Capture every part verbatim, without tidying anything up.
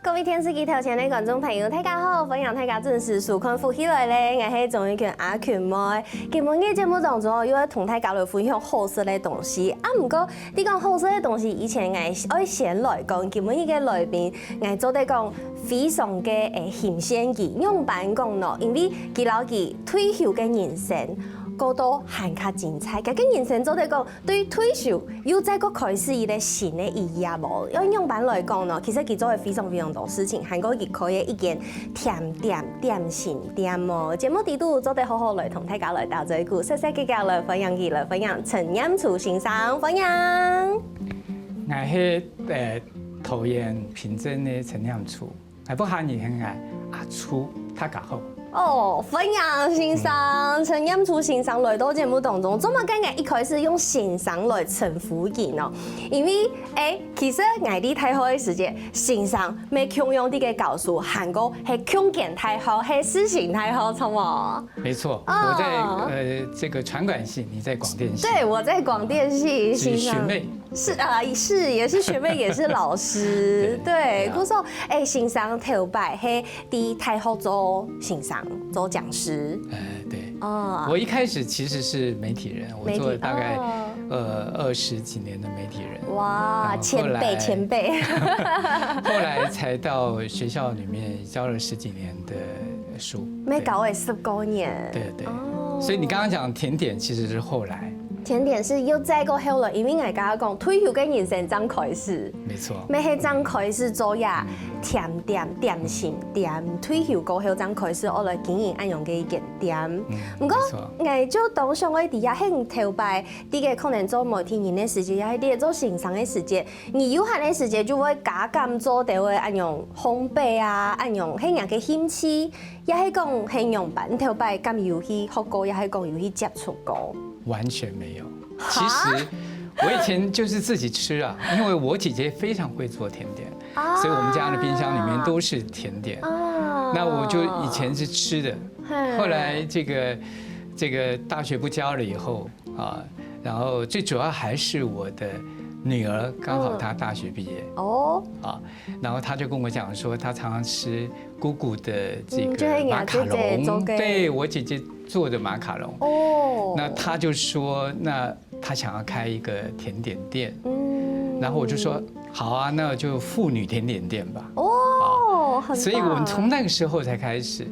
各位電視機頭前个觀眾朋友，大家好，歡迎大家準時收看《福氣來了》，𠊎係鍾玉群阿群妹。今晡日節目當中哦，又愛同大家來分享好食个東西。啊，毋過，在講好食个東西以前，𠊎愛先來講，今晡日个來賓，𠊎做得講非常个，誒，欣羨佢，仰般講呢？因為佢摎佢退休个人生，過到還較精彩。佢个人生做得講 對退休又再過開始一個新个一頁哦。愛仰般來講呢？其實佢做了非常非常多事情，還過佢開了一間甜點點心店哦。節目裡肚做得好好來同大家來打嘴鼓，細細个个來歡迎佢，來歡迎陳念初先生，歡迎。𠊎係，呃，桃園平鎮个陳念初。 𠊎屋下人喊𠊎阿初，大家好。哦，歡迎先生，陳念初先生來到節目當中。做麼个𠊎一開始用先生來稱呼佢呢？因為，誒，其實𠊎在大學个時節，先生乜共樣在該教書，還過係共間大學，係世新大學，著無？沒錯，哦。我在，呃，這個傳管系，你在廣電系。對，我在廣電系，是先生。學妹。 是，呃，是，也是學妹，也是老師。對，對，對啊。故所，誒，先生頭擺係在大學做先生，做講師。呃，對。哦。我一開始其實是媒體人，我做了大概，媒體，哦。呃，二十幾年的媒體人。哇，啊，前輩，後來，前輩。後來才到學校裡面教了十幾年的書。沒搞欸，對。十多年。對，對。哦。所以你剛剛講甜點其實是後來。 甜點係又再過後來，因為𠊎剛剛講，退休个人生正開始，沒錯。乜係正開始做這甜點、點心店，退休過後正開始愛來經營恁樣个一間店。嗯，毋過，沒錯。𠊎就當想愛知啊，係你頭擺，在該可能做媒體人个時節，也係你做先生个時節，你有閒个時節就會加減做兜仔恁樣烘焙啊，恁樣，係你个興趣，也係講係仰般，你頭擺敢有去學過，也係講有去接觸過？ 完全沒有。哈？其實我以前就是自己吃啊，因為我姐姐非常會做甜點，啊。所以我們家的冰箱裡面都是甜點。啊。那我就以前是吃的，嘿。後來這個，這個大學不教了以後啊，然後最主要還是我的女兒，剛好她大學畢業。嗯。哦。啊，然後她就跟我講說，她常常吃姑姑的這個，嗯，就係你姐姐做个。馬卡龍，對，我姐姐做的馬卡龍。哦。那她就說，那她想要開一個甜點店。嗯。然後我就說，好啊，那就婦女甜點店吧。哦，啊，很棒。所以我們從那個時候才開始，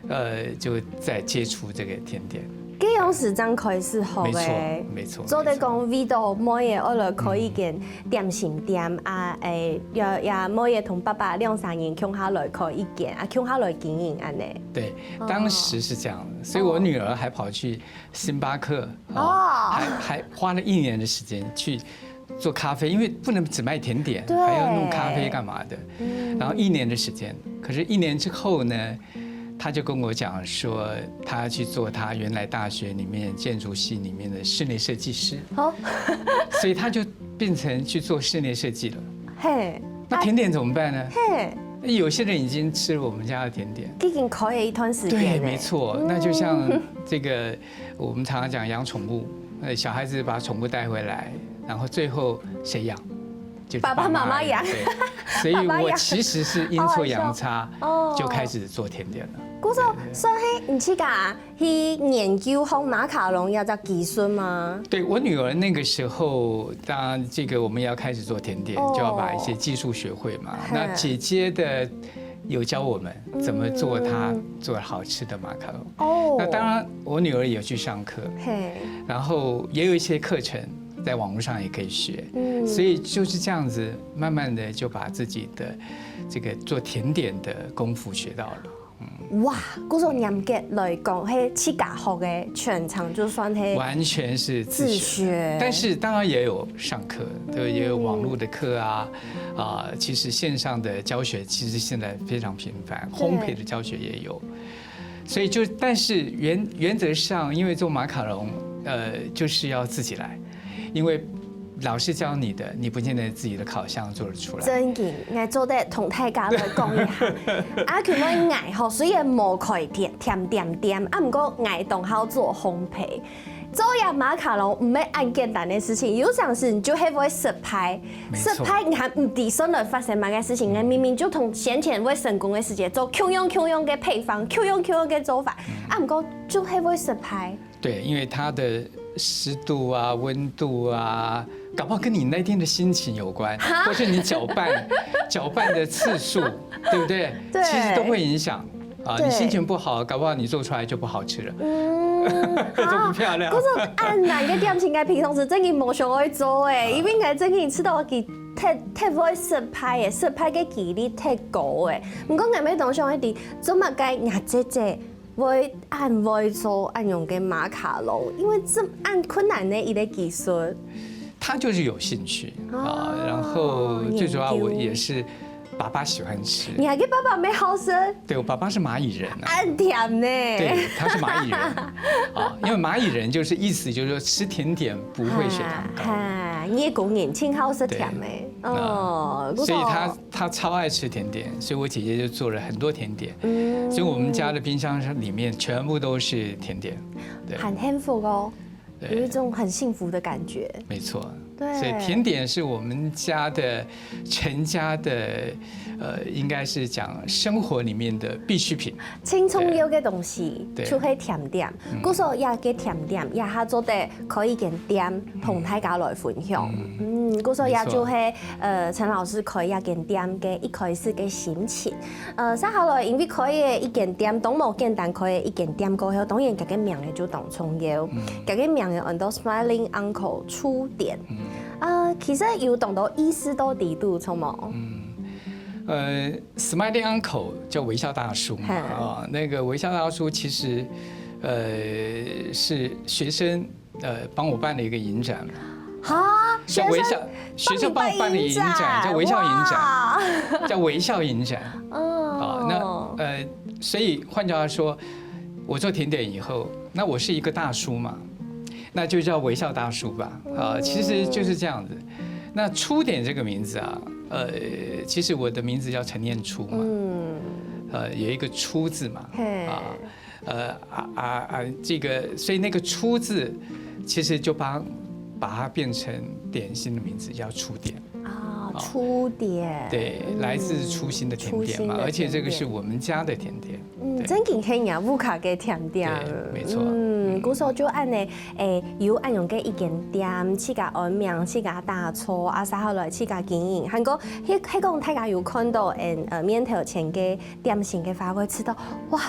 呃，就在接觸這個甜點。該樣時正開始學个。沒錯，沒錯，做得講，為著妹仔愛來開一間點心店啊，誒，也，也妹仔同爸爸兩儕人共下來開一間，啊，共下來經營恁呢。對，哦。當時是這樣的，所以我女兒還跑去星巴克，哦。啊，還，還花了一年的時間去做咖啡，因為不能只賣甜點，對。還要弄咖啡幹嘛的。嗯。然後一年的時間，可是一年之後呢，她就跟我講說，她去做她原來大學裡面建築系裡面的室內設計師。哦。所以她就變成去做室內設計了。嘿。那甜點怎麼辦呢？嘿。有些人已經吃了我們家的甜點。已經開了一段時間了。對，沒錯。嗯。那就像這個，我們常常講養寵物，呃，小孩子把寵物帶回來，然後最後誰養？就是爸爸媽媽養。爸媽養。對。所以我其實是陰錯陽差，爸爸養。好好笑。哦。就開始做甜點了。故所，對，對，對。算係你自家去研究烘馬卡龍這隻技術嗎？對，我女兒那個時候，當然這個我們要開始做甜點，哦。就要把一些技術學會嘛。嘿。那姐姐的有教我們怎麼做她，嗯，做好吃的馬卡龍。哦。那當然，我女兒也有去上課，嘿。然後也有一些課程在網路上也可以學。嗯。所以就是這樣子，慢慢地就把自己的這個做甜點的功夫學到了。 哇，故所嚴格來講，係自家學个，全程就算係完全是自學。自學。但是當然也有上課，對，也有網路的課啊，嗯。啊，其實線上的教學其實現在非常頻繁，對。烘焙的教學也有。所以就，但是原，原則上，因為做馬卡龍，呃，就是要自己來，因為 老師教你的，你不見得自己的烤箱做得出來。真个，𠊎做得同大家來講一下。啊，其實𠊎吼，雖然無開店，甜點店，啊，毋過𠊎當好做烘焙。做一馬卡龍毋係恁簡單个事情，有成時你就係會失敗，沒錯失敗你還毋知順來發生麼个事情，你明明就同先前會成功个時節做共樣共樣个配方，共樣共樣个做法，啊，毋過就係會失敗。對，因為它的濕度啊、溫度啊，搞不好跟你那天的心情有關，哈或是你攪拌攪拌的次数，對不對？對其實都會影響啊。對你心情不好，搞不好你做出來就不好吃了，嗯，都不漂亮可。是恁難个點心，𠊎平常時真經無想愛做誒，因為𠊎真經知道佢忒忒會失敗誒，失敗个機率忒高誒。毋過𠊎每當想一直做麼个，𠊎姐姐會恁會做恁樣个馬卡龍，因為這恁困難个一個技術。他就是有興趣啊，哦然後最主要我研究也是爸爸喜歡吃，你還跟爸爸沒好生，對我爸爸是螞蟻人啊，恁甜呢。對，他是螞蟻人啊，因為螞蟻人就是意思就是說吃甜點不會血糖高，哈，你个工人真好食甜的哦，所以他他超愛吃甜點，所以我姐姐就做了很多甜点，所以我們家的冰箱裡面全部都是甜點，對，很幸福哦，有一種很幸福的感覺。沒錯。對，所以甜點是我們家的陳家的，呃，應該是講生活裡面的必需品。盡重要个東西，對就係甜點。故所這个甜點，這下做得開一間店，同大家來分享。嗯，故所這就係呃陳老師開這間店个一開始个心情。呃，接下來因為開个一間店，當無簡單開个一間店過後，當然這个名个就當重要。這个名个安到Smiling Uncle書店。啊，其實有當多意思到底肚，著無？呃，Smiling Uncle 叫微笑大叔嘛，嘿啊，那個微笑大叔其實，呃，是學生呃幫我辦了一個影展，哈，叫微笑，學生幫我辦了一個影展，叫微笑影展，哇叫微笑影展。啊，哦，那呃，所以換句話說，我做甜點以後，那我是一個大叔嘛，那就叫微笑大叔吧。啊，其實就是這樣子。那書店這個名字啊，呃，其實我的名字叫陳念初嘛，嗯，呃，有一個初字嘛，嘿啊，呃啊啊啊，這個，所以那個初字，其實就把把它變成點心的名字，叫初點。啊，初點，對，來自初心的甜點嘛，初心的而且這個是甜點我們家的甜點。嗯，對真經係若屋下个甜點。對沒錯嗯，嗯故所就恁呢，誒，有恁樣个一間店，自家安名，自家打造，啊，接下來自家經營。還過，迄迄講大家有看到，嗯，呃，面頭前个點心个話，會知道，哇，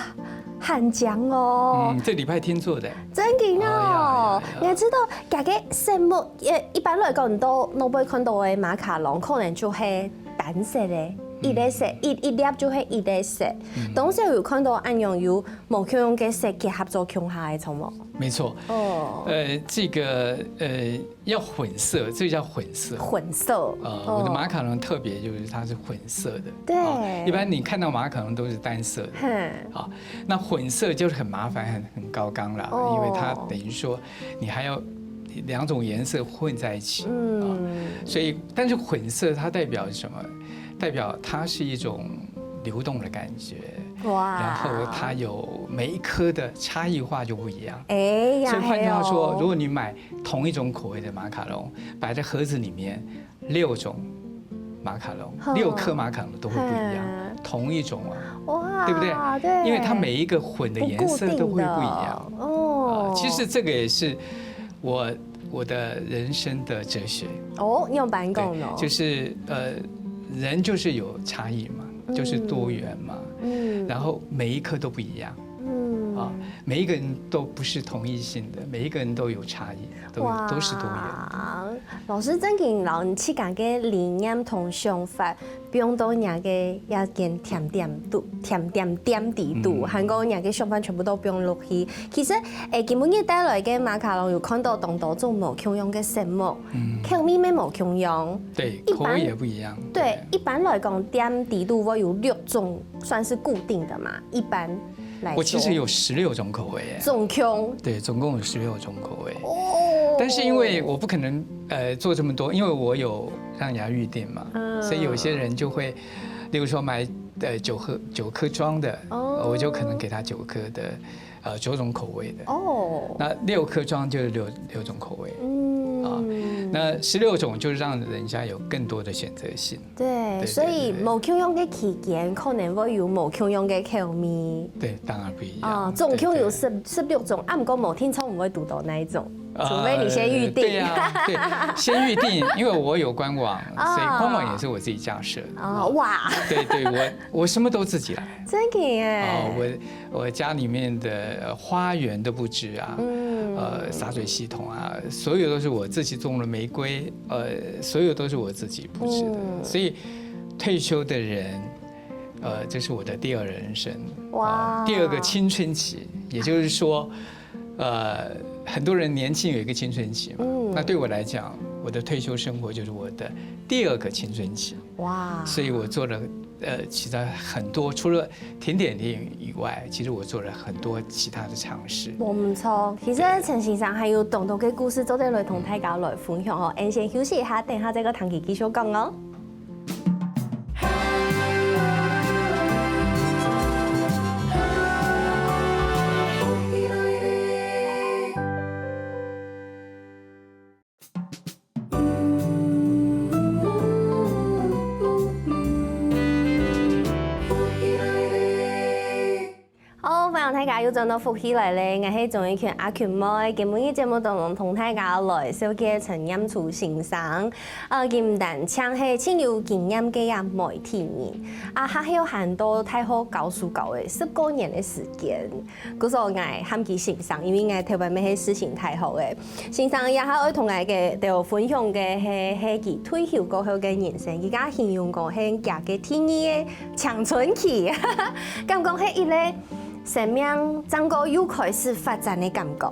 很靚哦。嗯，這禮拜天做的。真經哦哎呀哎呀哎呀，𠊎知道，這个色目，呃，一般來講，你都你會看到个馬卡龍，可能就係單色个，一个色，一一粒就係一个色。當時有看到恁樣有無共樣个色結合做共下个，著無？沒錯，哦，呃，這個呃要混色，這個叫混色。混色。呃，我的哦馬卡龍特別就是它是混色的。對啊一般你看到馬卡龍都是單色的。嘿，啊，那混色就是很麻煩，很很高纲啦，哦因為它等於說你還要兩種顏色混在一起。啊，嗯，所以但是混色它代表什麼？代表它是一種流動的感覺，哇，然後它有每一顆的差異化就不一樣。哎呀，所以換句話說，嘿哦如果你買同一種口味的馬卡龍，擺在盒子裡面，六種馬卡龍，哼六顆馬卡龍都會不一樣，嗯同一種啊，哇，對不對？對，因為它每一個混的顏色都會不一樣。不固定的哦啊，，其實這個也是我我的人生的哲學。哦，你有辦對公哦，就是呃，人就是有差異嘛，就是多元嘛。嗯然後每一顆都不一樣嗯啊，每一個人都不是同一性的，每一個人都有差異，都有都是多元的。哇，老師真經摎你自家个理念同想法，放到若个一間甜點肚，甜點店底肚，嗯還過若个想法全部都放落去。其實，誒，今晡日帶來个馬卡龍有看到當多種無共樣个色目，嗯，口味乜無共樣。對，一般口味也不一樣。對，一般來講，店底肚會有六種算是固定的嘛，一般來說。我其實有十六種口味耶。總共對，總共有十六種口味。哦，但是因為我不可能呃做這麼多，因為我有讓人家預定嘛，嗯所以有些人就會，例如說買呃九颗九颗装的，哦，我就可能给他九颗的，呃九种口味的。哦，那六颗装就是六六种口味。嗯，啊，那十六种就让人家有更多的选择性。对，所以无共样个期间，可能会有无共样个口味。对，当然不一样。哦，总共有十十六种，啊，毋过无定著毋会堵到哪一种，除非你先预定。呃，对啊，对，先预定，因为我有官网，所以官网也是我自己架设的。哦，哇！对对，我我什么都自己来。真的耶！哦，我我家里面的花园的布置啊，呃，洒水系统啊，所有都是我自己种的玫瑰，呃，所有都是我自己布置的。所以退休的人，呃，这是我的第二人生。哇！第二个青春期，也就是说，呃，很多人年轻有一个青春期嘛，那对我来讲，我的退休生活就是我的第二个青春期。哇！所以我做了，呃，其他很多，除了甜点店以外，其实我做了很多其他的尝试。无毋著，其实陈先生还有当多个故事做得来同大家来分享哦。恁先休息一下，等下再个同佢繼續講哦。好，歡迎大家又轉到福氣來了，𠊎係鍾玉群阿群妹。今晡日節目當中同大家來紹介陳炎初先生。呃，佢毋單淨係盡有經驗个啊媒體人，啊，還有還在大學教書教了十過年个時間。 故所𠊎喊佢先生，因為𠊎頭擺乜係世新大學个。先生這下愛同𠊎个兜分享个係，係佢退休過後个人生，佢自家形容講係佢个第二个青春期，感覺係一個生命正過又開始發展个感覺，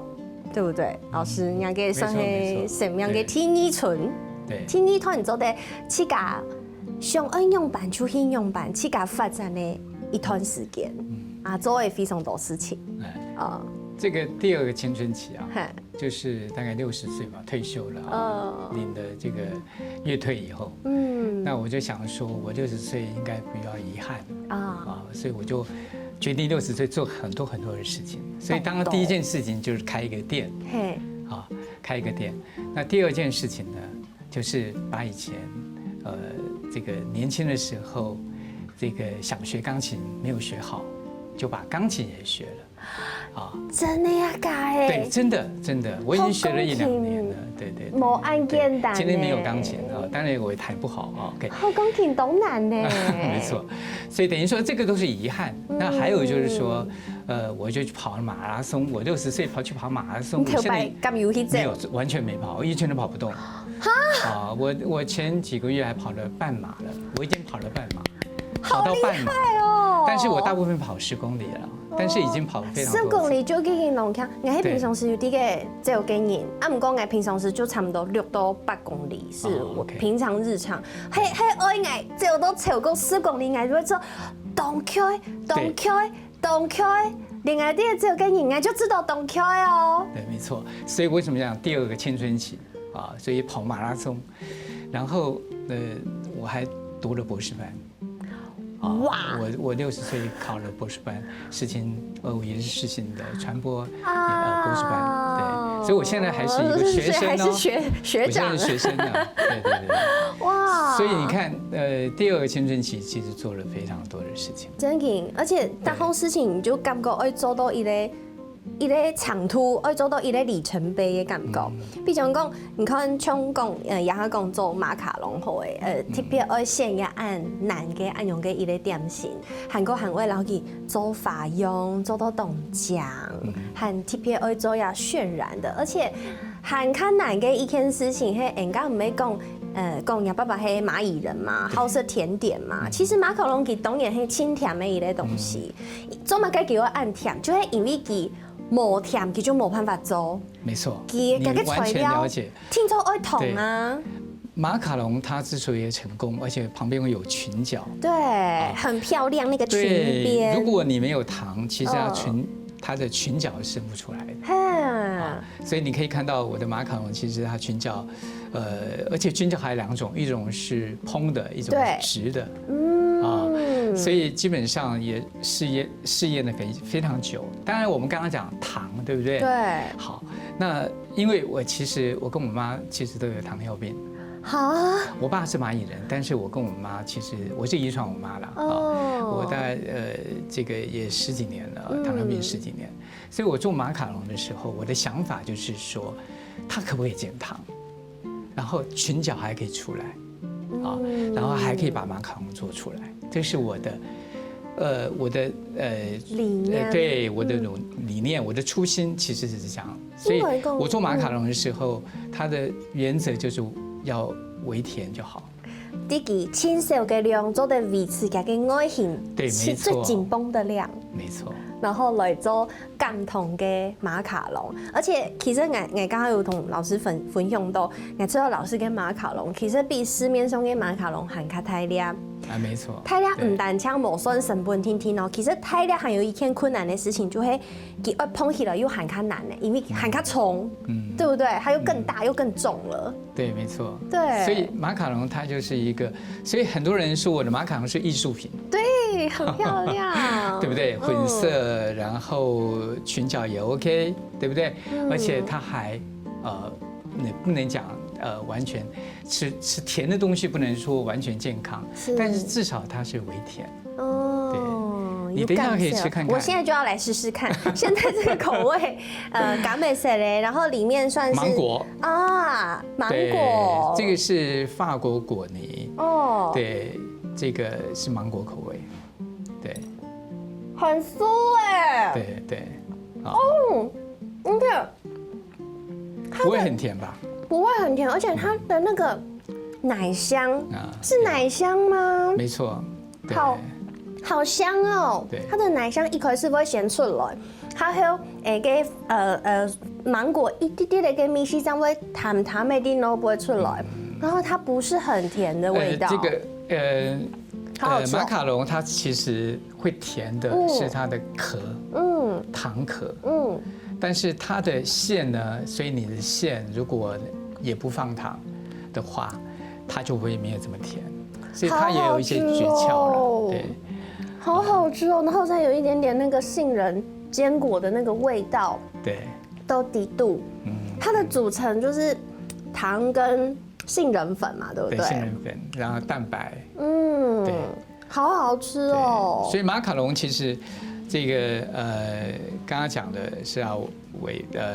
對不對？老師，你个算係生命个第二春，對，第二段做得自家想愛仰般就去仰般，自家發展个一段時間。 啊，做了非常多事情。哎，啊，这个第二个青春期啊，嘿，就是大概六十岁嘛，退休了啊，嗯，领的这个月退以后，嗯，那我就想说，我六十岁应该不要遗憾啊，啊，所以我就决定六十岁做很多很多的事情。所以当然第一件事情就是开一个店，嘿，啊，开一个店。那第二件事情呢，就是把以前，呃，这个年轻的时候，这个想学钢琴没有学好，就把钢琴也学了。啊，真的呀，假的？对，真的真的，我已经学了一两年了。对对对，没恁简单。今天没有钢琴啊，当然我也弹不好啊。OK，好钢琴当难呢。没错，所以等于说这个都是遗憾。那还有就是说，呃，我就去跑了马拉松，我六十岁跑去跑马拉松，你头摆敢有去走？没有，完全没跑，我一圈都跑不动。啊，我我前几个月还跑了半马了，我已经跑了半马，跑到半马，好厉害哦！但是我大部分跑十公里了，但是已经跑非常多次。十公里就已经弄强，𠊎係平常时有这个走个人，啊，毋过𠊎平常时就差不多六到八公里，是我平常日常。嘿，嘿，我应该走到超过十公里，应该就会说，当开，当开。 当开，另外个走个人，𠊎就知道当开哦。对，没错。所以为什么讲第二个青春期啊？所以跑马拉松，然后呃，我还读了博士班。啊，哇！我我六十岁考了博士班，世新，呃，也是世新的传播啊，呃，博士班，对，所以我现在还是一个学生哦，还是学学长，我现在是学生呢，对对对。哇！所以你看，呃，第二个青春期其实做了非常多的事情。 真个，而且大部分事情你就感觉爱做到一个一个长途，爱做到一个里程碑的感觉。比如讲，你看像讲，呃，也好讲做马卡龙好诶，呃，特别爱选一个恁难个恁样个一个点心，还过还会然后去做花样，做到当靚，还特别爱做呀渲染的，而且 还较难个一件事情，係人家毋係讲，呃，讲人家爸爸係马来人嘛，好食甜点嘛。其实马卡龙佢当然係清甜个一个东西，做么个叫佢恁甜？就係因为佢无甜，佢就无办法做。没错，佢个个材料，你完全了解。听说爱糖啊。马卡龙它之所以成功，而且旁边有裙角，对，很漂亮那个裙边。对，如果你没有糖，其实它裙，它的裙角是生不出来的。哈， 所以你可以看到我的马卡龙，其实它裙角，呃，而且裙角还有两种，一种是蓬的，一种是直的。嗯，啊，所以基本上也试验试验了非非常久。当然，我们刚刚讲糖，对不对？对，好，那因为我其实我跟我妈其实都有糖尿病，好啊，我爸是蚂蚁人，但是我跟我妈其实我是遗传我妈啦。啊，哦我大概呃这个也十几年了，嗯糖尿病十几年，所以我做马卡龙的时候，我的想法就是说，它可不可以减糖，然后裙角还可以出来，啊，然后还可以把马卡龙做出来，这是我的。呃，我的呃理念呃对我的理理念，我的初心其实是这样，所以因为跟我做马卡龙的时候，它的原则就是要微甜就好。自己清少个量做得维持佢个外形，对是没错最紧绷的量，没错，然后来做減糖个马卡龙。而且其实我我刚刚有同老师分分享到，我知道老师个马卡龙其实比市面上个马卡龙还较大粒。啊，没错。大粒对毋單淨無算成本定定哦，其实大粒還有一件困難个事情，就係佢愛捧起來又還較難呢，因為還較重，嗯，對不對？它又更大又更重了。对，没错。对所以马卡龙它就是一个，所以很多人说我的马卡龙是艺术品，对，很漂亮，对不对？嗯混色，然后裙角也 OK，对不对？嗯而且它还呃，你不能讲呃完全吃吃甜的东西不能说完全健康，是但是至少它是微甜。哦，你等一下可以吃看看有感受我现在就要来试试看。现在这个口味，呃，甘美色嘞，然后里面算是芒果，啊，芒对果，，这个是法国果泥，哦，对，这个是芒果口味，对很酥哎，对对，好，嗯，而且不会很甜吧？不会很甜，而且它的那个奶香啊，是奶香吗？没错，对好好香哦对，它的奶香一开始会先出来，它还有诶个呃呃芒果一滴滴的个米西酱会淡淡的滴落会出来，然后它不是很甜的味道，呃，这个呃好好吃哦呃马卡龙它其实会甜的嗯是它的壳，嗯糖壳，嗯，但是它的馅呢，所以你的馅如果也不放糖的话，它就会没有这么甜，所以它也有一些诀窍好好吃哦了，对好好吃哦，然后再有一点点那个杏仁坚果的那个味道对，都底肚，嗯，它的组成就是糖跟杏仁粉嘛，对不对，对？杏仁粉，然后蛋白，嗯对，好好吃对哦。所以马卡龙其实这个呃，刚刚讲的是要微呃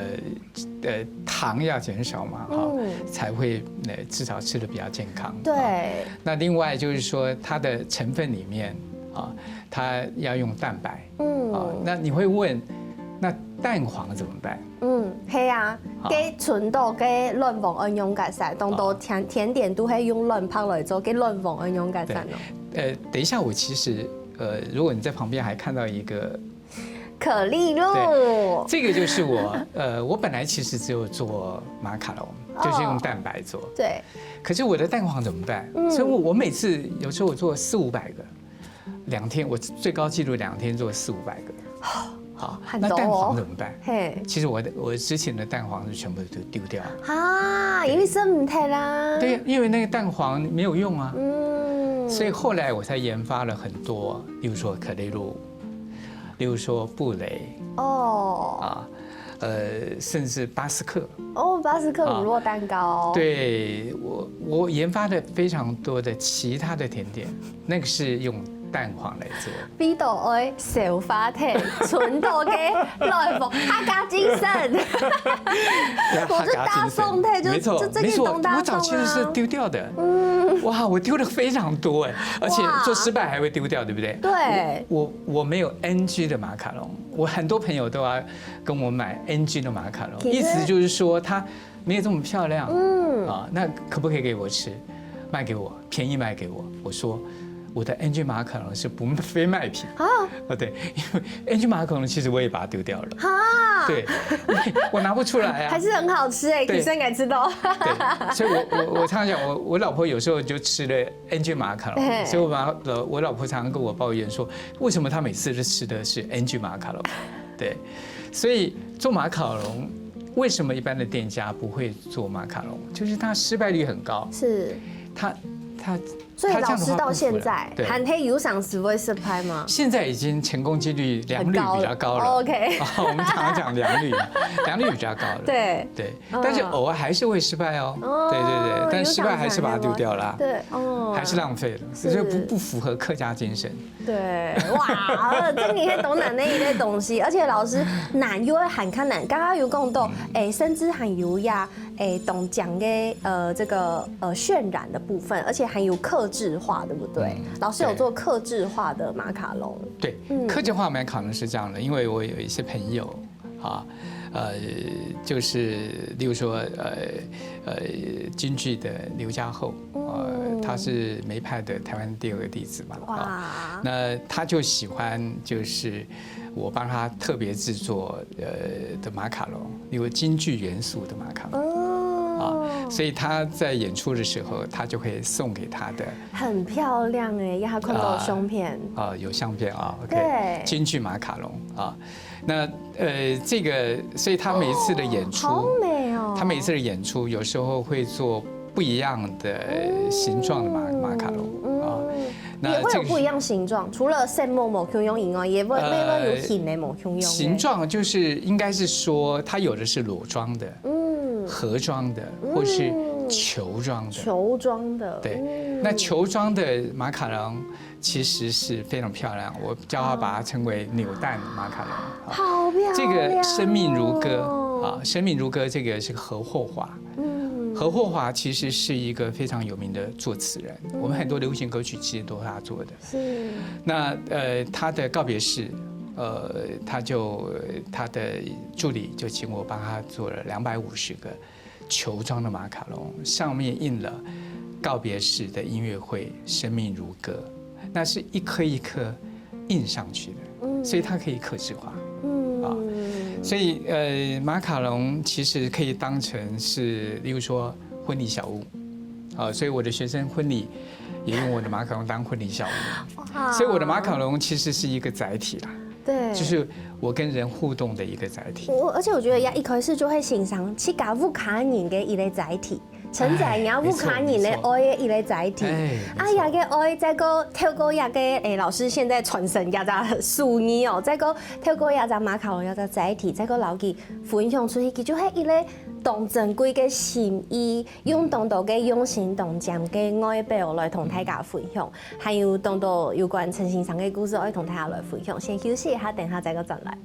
呃糖要减少嘛，哈，嗯才会呃至少吃的比较健康。对，那另外就是说，它的成分里面啊，它要用蛋白嗯啊。那你会问，那蛋黄怎么办？嗯，系啊，好个纯豆个卵黄应用个晒，当多甜甜点都会用卵白来做，个卵黄应用个晒咯。呃，等一下，我其实呃，如果你在旁边还看到一个，可丽露，这个就是我呃，我本来其实只有做马卡龙，就是用蛋白做。对，可是我的蛋黄怎么办？嗯所以我我每次有时候我做四五百个，两天我最高纪录两天做四五百个。好，很多哦那蛋黄怎么办？嘿其实我的我之前的蛋黄是全部都丢掉了。啊，因为生唔脱啦。对，因为那个蛋黄没有用啊，嗯，所以后来我才研发了很多，例如说可丽露，例如说布蕾哦，啊，呃，甚至巴斯克。哦，巴斯克乳酪蛋糕，，对我，我研发的非常多的其他的甜点，那个是用蛋黄来做。味道爱小花甜，纯豆个卵黄，客家精神。我是大众配，就没错，就这没错，个东大我早期的是众啊。丢掉的，嗯，哇，我丢了非常多哎，而且哇做失败还会丢掉，对不对？对，我我没有 N G 的马卡龙，我很多朋友都要跟我买 N G 的马卡龙，其实意思就是说它没有这么漂亮，嗯啊，那可不可以给我吃？卖给我，便宜卖给我。我说我的 N G 马卡龙是不非卖品啊啊，对，因为 N G 马卡龙其实我也把它丢掉了，哈，对，我拿不出来啊，还是很好吃哎，对提升感知道。对，所以我我我常常讲，我我老婆有时候就吃了 N G 马卡龙，嘿所以我把我老婆常常跟我抱怨说，为什么她每次都吃的是 N G 马卡龙？对，所以做马卡龙，为什么一般的店家不会做马卡龙？就是它失败率很高，是，它它所以老师到现在，他这样的话不符了，对。还是有常时会失败吗？现在已经成功几率，良率比较高了。很高了。哦，OK。啊，我们常常讲良率嘛，良率比较高了。对。对，嗯。但是偶尔还是会失败哦。哦，对对对，但失败还是把它丢掉了啊。有常常会吗？对，哦。还是浪费了，是。所以不，不符合客家精神。对，哇，真的是多难的一个东西，而且老师难又会很困难。刚刚有讲到，嗯。哎，甚至还有呀， 诶，当强个，呃，这个，呃，渲染的部分，而且还有客制化，对不对？嗯，老师有做客制化的马卡龙。对。对，嗯。客制化马卡龙是这样的，因为我有一些朋友啊，呃，就是例如说，呃，呃，京剧的刘家后，呃，嗯。他是梅派的台湾第二个弟子嘛，哇。啊，那他就喜欢就是我帮他特别制作，呃，的马卡龙，有京剧元素的马卡龙。哦。啊，所以他在演出的时候，他就会送给他的。很漂亮欸，要看到相片。啊，啊，有相片啊，OK。对。京剧马卡龙啊，那，呃，这个，所以他每一次的演出，哦，好美哦。他每一次的演出有时候会做不一样的形状的马，马卡龙啊。嗯。那这个是也会有不一样形状，除了色目无共样以外，也会，呃，也会有形的无共样的。形状就是，应该是说，它有的是裸装的，嗯。盒装的，嗯。或是球装的。球装的，对，嗯。那球装的马卡龙其实是非常漂亮，我叫它把它称为扭蛋马卡龙。啊，好漂亮哦。这个生命如歌啊，生命如歌这个是何霍华。嗯。何霍华其实是一个非常有名的作词人，嗯。我们很多流行歌曲其实都是他做的。 是。那，呃，他的告别式，呃，他就，他的助理就请我帮他做了两百五十个球装的马卡龙，上面印了告别式的音乐会《生命如歌》，那是一颗一颗印上去的，嗯。所以它可以客制化。嗯。啊，所以，呃，马卡龙其实可以当成是，例如说婚礼小物，啊，所以我的学生婚礼也用我的马卡龙当婚礼小物。哇。所以我的马卡龙其实是一个载体啦，对。就是我跟人互动的一个载体。我，而且我觉得呀，一开始就会欣赏自家屋下人个一个载体，承载人家屋下人个爱个一个载体。哎，没错，没错。哎，没错。啊，这个爱再过透过这个，哎，老师现在传承这个手艺哦，再过透过这个马卡龙这个载体，再过摎佢分享出去，佢就系一个当珍贵个心意，用当多个用心、当真个外表来同大家分享。 还有当多有关陈先生个故事，爱同大家来分享。先休息一下，等下再个转来。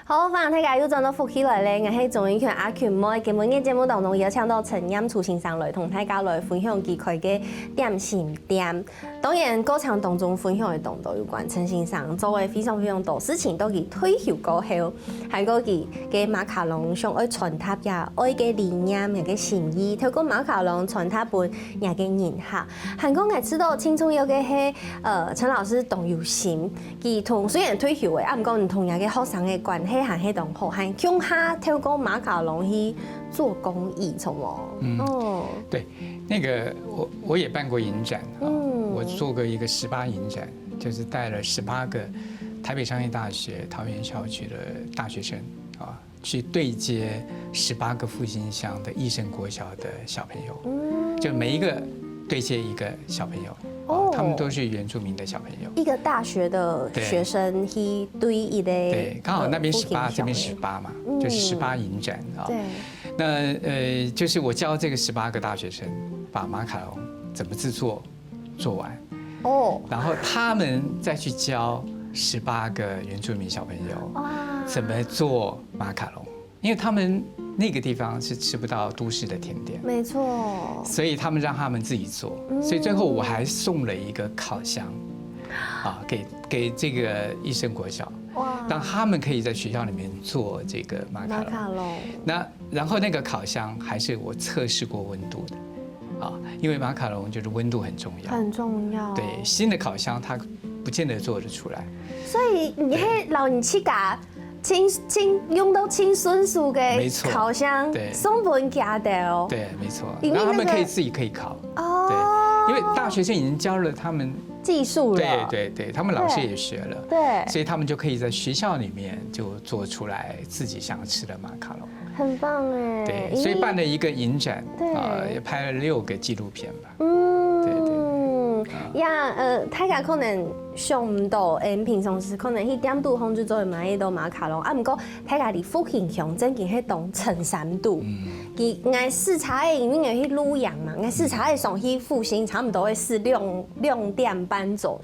好，欢迎大家又转到福氣來了，𠊎係鍾英權阿權妹。今晡日節目當中邀請到陳念初先生來同大家來分享佢開个點心店。當然，過程當中分享个當多有關陳先生做个非常非常多事情，到佢退休過後，還過佢个馬卡龍想愛傳達呀愛个理念、个心意，透過馬卡龍傳達分若个人客。還過𠊎知道，最重要个係，呃，陳老師當有心， 佢同，雖然退休了，啊，毋過你同若个學生个關係還係當好，還共下透過馬卡龍去做公益，著無？嗯，哦。對，那個我，我也辦過影展啊，嗯。我做過一個十八影展，就是帶了十八個台北商業大學桃園校區的大學生啊， 去對接十八個復興鄉的義盛國小的小朋友，嗯。就每一個對接一個小朋友，哦。哦，他們都是原住民的小朋友。一個大學的學生去對一個，對。對，剛好那邊十八，呃，復興鄉的。這邊十八嘛，嗯。就是十八影展啊。對。那，呃，就是我教這個十八個大學生把馬卡龍怎麼製作， 做完。哦。然後他們再去教十八個原住民小朋友哇。怎麼做馬卡龍，因為他們那個地方是吃不到都市的甜點。沒錯。所以他們讓他們自己做，嗯。所以最後我還送了一個烤箱，啊，給，給這個義盛國小，哇。讓他們可以在學校裡面做這個馬卡龍。馬卡龍。那，然後那個烤箱還是我測試過溫度的。 啊，因為馬卡龍就是溫度很重要。很重要。對，新的烤箱它不見得做得出來。所以你係摎你自家盡盡用到盡純熟个沒錯烤箱，對送分佢兜。對，沒錯。因為然後他們那個可以自己可以烤，哦，對，因為大學生已經教了他們，技術了，對對對，他們老師也學了，對所以他們就可以在學校裡面就做出來自己想吃的馬卡龍。很棒哎。對，因為所以辦了一個影展，對啊，也拍了六個紀錄片吧。嗯，對對呀，呃，大家可能想毋到，誒，平常時可能去店肚項就做得買得到馬卡龍，啊，毋過大家離復興鄉正經係當深山肚。佢𠊎駛車个，因為𠊎去露營嘛，𠊎駛車个上去復興差毋多會駛兩兩點半鐘。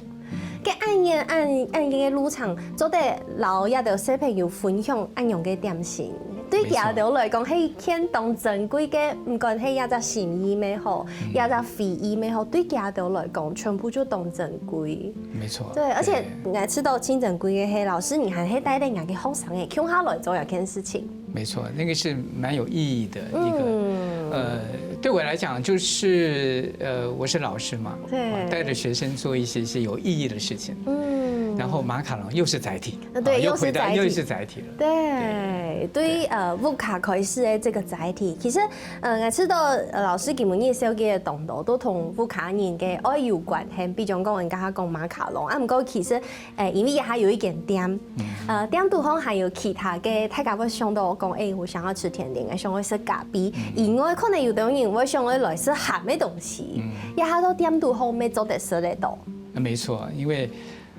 該恁遠恁恁遠个路程，做得摎這兜小朋友分享恁樣个點心，對佢兜來講，係一件當珍貴个，毋管係這隻心意也好，這隻回憶也好，對佢兜來講，全部就當珍貴。沒錯。對，而且𠊎知道盡珍貴个係老師，你還係帶領𠊎个學生誒，共下來做這件事情。沒錯，那個是蠻有意義的一個。嗯，呃，對我來講，就是呃，我是老師嘛，對啊帶著學生做一些一些有意義的事情，嗯，然後馬卡龍又是載體，呃對啊又回到又是載體又是載體了。對，對於呃屋下開始个這個載體，其實呃，𠊎知道呃老師今晡日紹介个當多都同屋下人个愛有關係，比如講人家講馬卡龍，啊，毋過其實誒，因為佢還有一間店，呃，店肚項還有其他个，大家會想到講，誒，我想要吃甜點，想要食咖啡，以外可能有兜人會想要來食鹹个東西，也下到店肚項也做得食得到。那沒錯，因為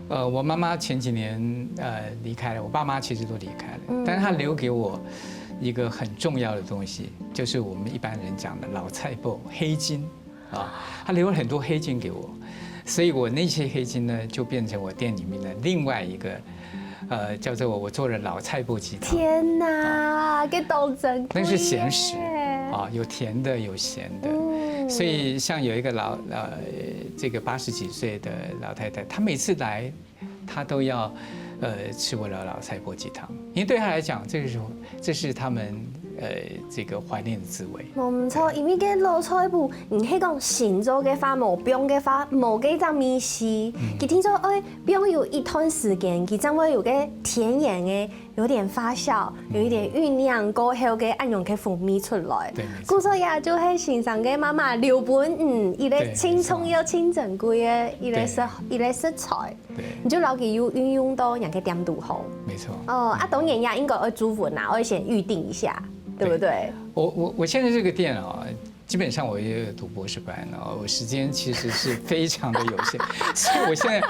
呃，我媽媽前幾年呃離開了，我爸媽其實都離開了，但是她留給我一個很重要的東西，就是我們一般人講的老菜脯、黑金啊，她留了很多黑金給我，所以我那些黑金呢，就變成我店裡面的另外一個呃，叫做我做的老菜脯雞湯。天哪，這當珍貴耶！那是鹹食啊，有甜的有鹹的，嗯所以像有一個老呃，這個八十幾歲的老太太，她每次來，她都要呃吃我的老菜脯雞湯，因為對她來講，這是這是他們呃這個懷念的滋味。無毋著，因為該老菜脯，毋係講新做个話，無放个話，無該隻味緒。佢聽說，哎，放有一段時間，佢正會有該天然个，有點發酵，有一點醞釀過後个恁樣个風味出來。對，沒錯。故所也就係先生个媽媽留分，嗯，一個對盡重要、盡珍貴个，一個食對一個食材，對，你就摎佢有運用到人个店肚項。沒錯。哦，啊，當然也應該愛注文啊，愛先預定一下，對不對？我我我現在這個店啊，基本上我也有讀博士班啊，我時間其實是非常的有限，所以我現在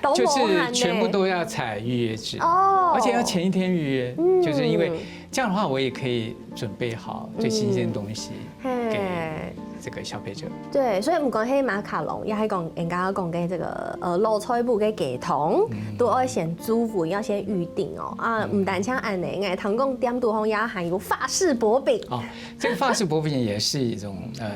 都就是無閒呢全部都要採預約制，哦而且要前一天預約，嗯就是因為這樣的話，我也可以準備好最新鮮的東西給嘿。這個消費者。對，所以毋管係馬卡龍，也係講人家講个這個呃老菜脯个雞湯，都愛先注文，要先預定哦。啊，毋單淨恁呢，𠊎聽講店肚項也還有法式薄餅。哦，這個法式薄餅也是一種呃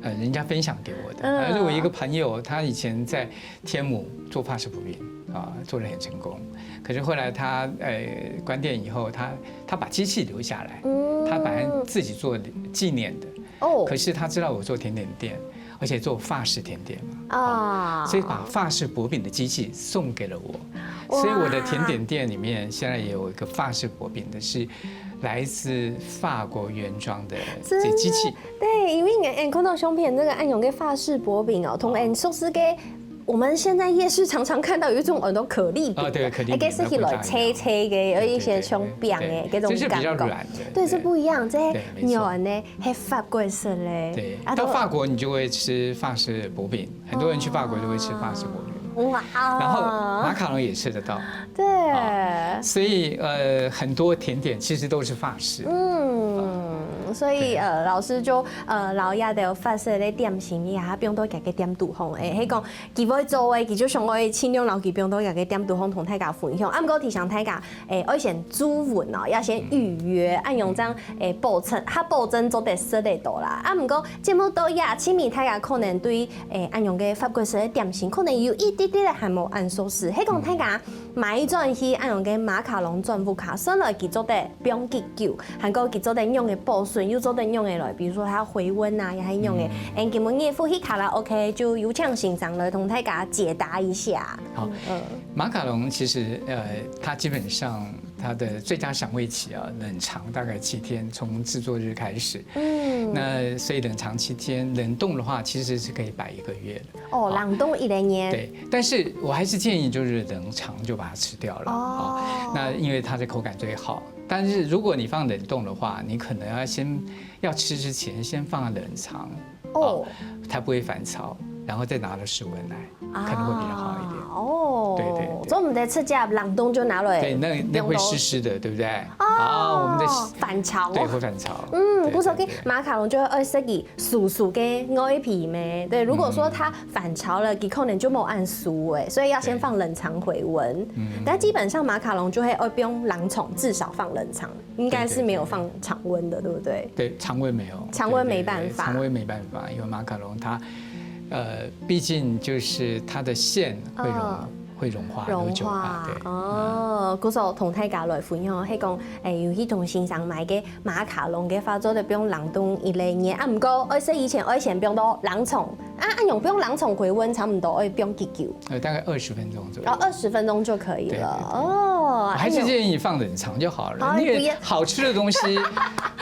呃人家分享給我的。嗯呃，我有一個朋友，他以前在天母做法式薄餅啊，做得很成功。可是後來他呃關店以後，他他把機器留下來，嗯他本來自己做紀念的，哦可是他知道我做甜點店，而且做法式甜點嘛，啊，所以把法式薄餅的機器送給了我。哇所以我的甜點店裡面現在也有一個法式薄餅的，是來自法國原裝的真的這機器。對，因為𠊎看到相片這個恁樣个法式薄餅哦，同𠊎熟識个，我們現在夜市常常看到有一種很多可麗餅，哦對可麗餅哎，該食起來脆脆个，有一些像餅个，對對對這種感覺。這是比較軟的對，對是不一樣，這對沒錯軟呢，係法國式嘞。對，啊，到法國你就會吃法式薄餅，很多人去法國就會吃法式薄餅。哇，然後馬卡龍也吃得到，對。所以呃很多甜點其實都是法式。嗯，所以呃，老師就呃，摎這兜法式个點心，也放到佢个店肚項，誒，係講佢會做个，佢就想愛盡量摎佢放到佢个店肚項同大家分享。啊，毋過提醒大家，誒，愛先注文哦，要先預約，恁樣正誒保證，較保證做得食得到啦。啊，毋過節目到這，盡尾大家可能對誒恁樣个法國式个點心，可能有一滴滴个還無恁熟識，係講大家買轉去恁樣个馬卡龍轉屋下，算來佢做得 放幾久，還過佢做得仰仔保存，又做得仰仔來，比如說佢回溫啊，也係仰仔。嗯，今晡日福氣卡拉OK就有請先生來同大家解答一下。好，嗯，马卡龙其实呃，它基本上它的最佳赏味期啊，冷藏大概七天，从制作日开始。嗯，那所以冷藏七天，冷冻的话其实是可以摆一个月的。哦，冷冻一个月。对，但是我还是建议就是冷藏就把它吃掉了。哦哦，那因为它的口感最好。但是如果你放冷冻的话，你可能要先要吃之前先放冷藏。哦，它不会反潮，然后再拿到室温来，可能会比较好一点。哦，对对对所以我们在吃家冷冻就拿了。对，那那会湿湿的，对不对？啊，我们的哦，反潮。对，会反潮。嗯，对故所个对对马卡龙就会爱食个酥酥个外皮咩。对，如果说它反潮了，佢可能就没有按酥哎，所以要先放冷藏回温。嗯但基本上马卡龙就会爱用冷藏，至少放冷藏，应该是没有放常温的，对不对？对，常温没有，常温没对对对办法常温没办法，因为马卡龙它，呃，毕竟就是它的馅会融、嗯会融化，融流久化化，对。哦，故所同大家来分享，系讲，诶，有去同先生买个马卡龙个话，做得用冷冻一个月啊。毋过，爱食以前，爱先用到冷藏啊，啊，用用冷藏回温，差不多爱用几久？呃，大概二十分钟左右。然后二十分钟就可以了。对对对哦，我还是哎呦建议放冷藏就好了，好因为不要好吃的东西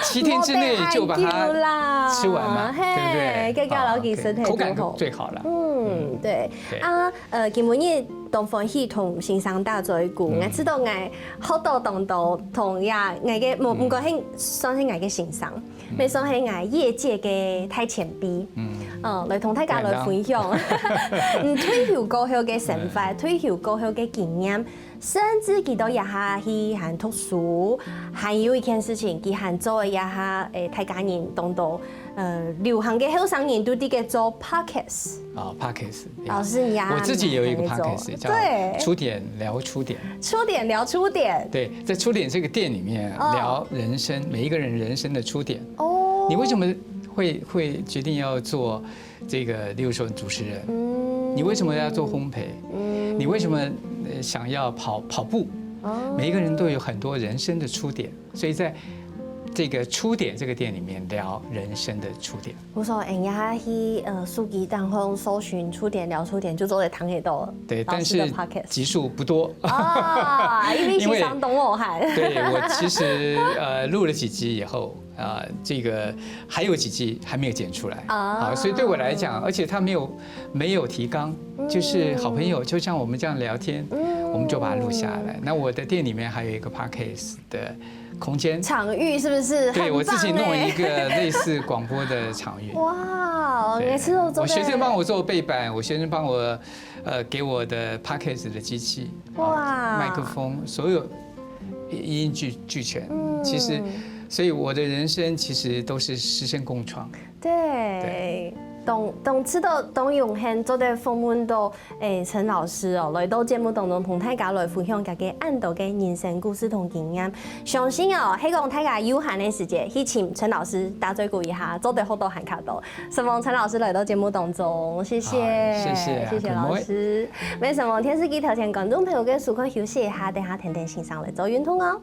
七天之内就把它吃完嘛，莫得害羞啦对不对？嘿，给老给身体啊对口感就好最好了。嗯，对对啊，呃，今晡日当欢喜同先生打嘴鼓，嗯我知道我好多当多同呀，我个毋毋过係算係我个先生，也算係我业界个大前辈，嗯，嗯，来同大家来分享，嗯，退休过后个生活，嗯退休过后个经验。甚至佢到一下去還讀書，還有一件事情，佢還做一下，誒，大家人當多，呃，流行个後生人都知个做 podcast。啊，podcast。老师，你呀，我自己有一个你還在做 podcast 叫对，初点聊初点。初点聊初点。对，在初点这个店里面哦聊人生，每一个人人生的初点。哦，你为什么会会决定要做这个，例如说主持人？嗯你为什么要做烘焙？嗯你为什么呃想要跑跑步？哦每一个人都有很多人生的初点，所以在这个初点这个店里面聊人生的初点。我说，哎呀，去呃，手机当中搜寻初点聊初点，就做得听得到对，老师的但是 podcast。集数不多。啊，因为因为先生懂我喊。对，我其实呃录了几集以后啊、这个还有几集还没有剪出来啊啊，所以对我来讲，而且他没有没有提纲，就是好朋友，就像我们这样聊天，我们就把它录下来。那我的店里面还有一个 podcast 的空间。场域是不是？对，很我自己弄了一棒哎。个类似广播的场域。哇，对每次都做我学生帮我做背板，我学生帮我呃给我的 podcast 的机器，哇麦克风，所有一应俱俱全。嗯其实，所以我的人生其实都是师生共创。对，当当知道当荣幸做得访问到诶陈老师哦，来到节目当中同大家来分享佢个恁多个人生故事同经验。相信哦，希望大家有閒个時節去尋陳老師打嘴鼓一下，做得學到還較多。承蒙陳老師來到節目當中，謝謝，好謝謝謝謝老阿坤妹師。為什麼電視機頭前觀眾朋友个收看休息一下，等下聽聽先生來做運動哦。